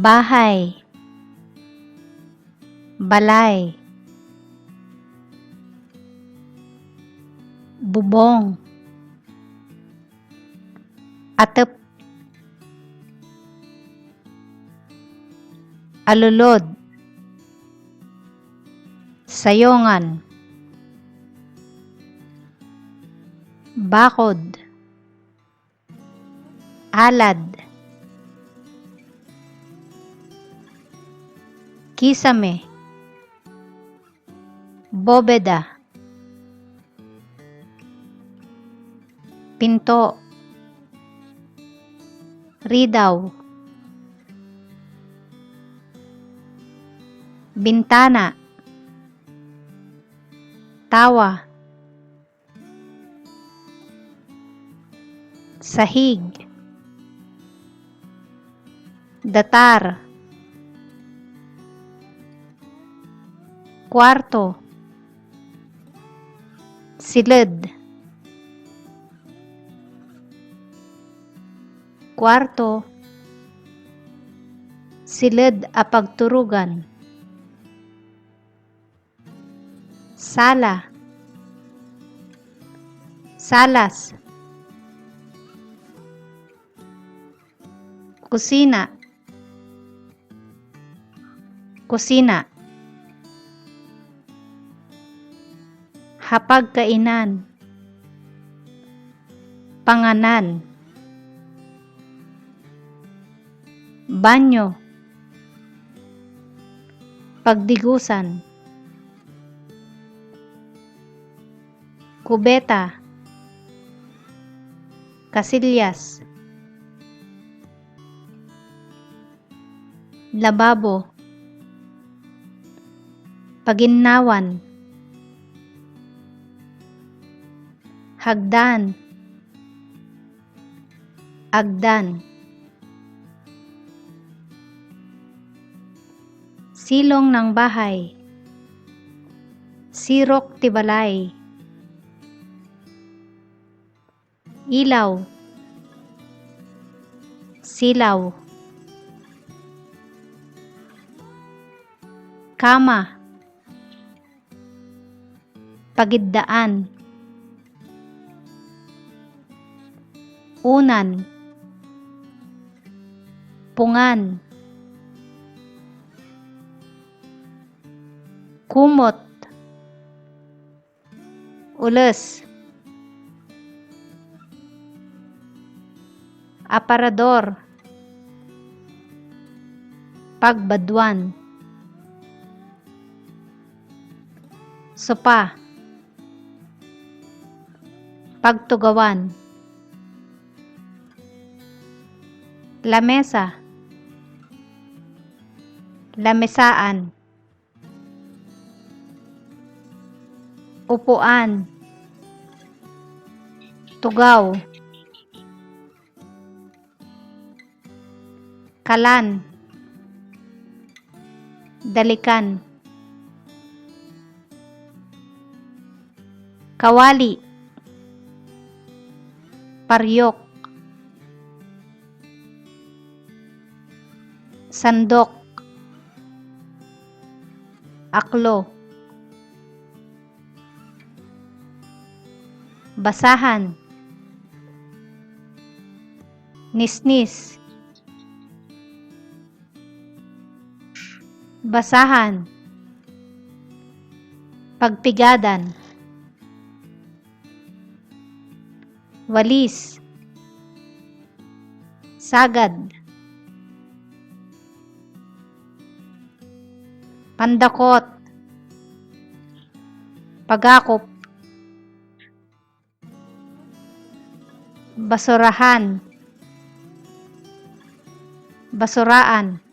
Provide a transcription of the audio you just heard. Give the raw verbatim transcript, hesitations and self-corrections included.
Bahay. Balay. Bubong. Atep. Alulod. Sayongan. Bakod. Alad. Kisame. Bobeda. Pinto. Ridaw. Bintana. Tawa. Sahig. Datar. Kuarto. Siled. Kuarto. Siled a pagturogan. Sala. Salas. Kusina. Kusina. Hapagkainan. Panganan. Banyo. Pagdigusan. Kubeta. Kasilyas. Lababo. Paginnawan. Hagdan. Agdan. Silong ng bahay. Sirok ti balay. Ilaw. Silaw. Kama. Pagiddaan. Unan. Pungan. Kumot. Ules. Aparador. Pagbaduan. Sopa. Pagtugawan. Lamesa. Lamesaan. Upuan. Tugaw. Kalan. Dalikan. Kawali. Paryok. Sandok. Aklo. Basahan. Nisnis. Basahan. Pagpigadan. Walis. Sagad. Pandakot. Pagakop. Basurahan. Basuraan.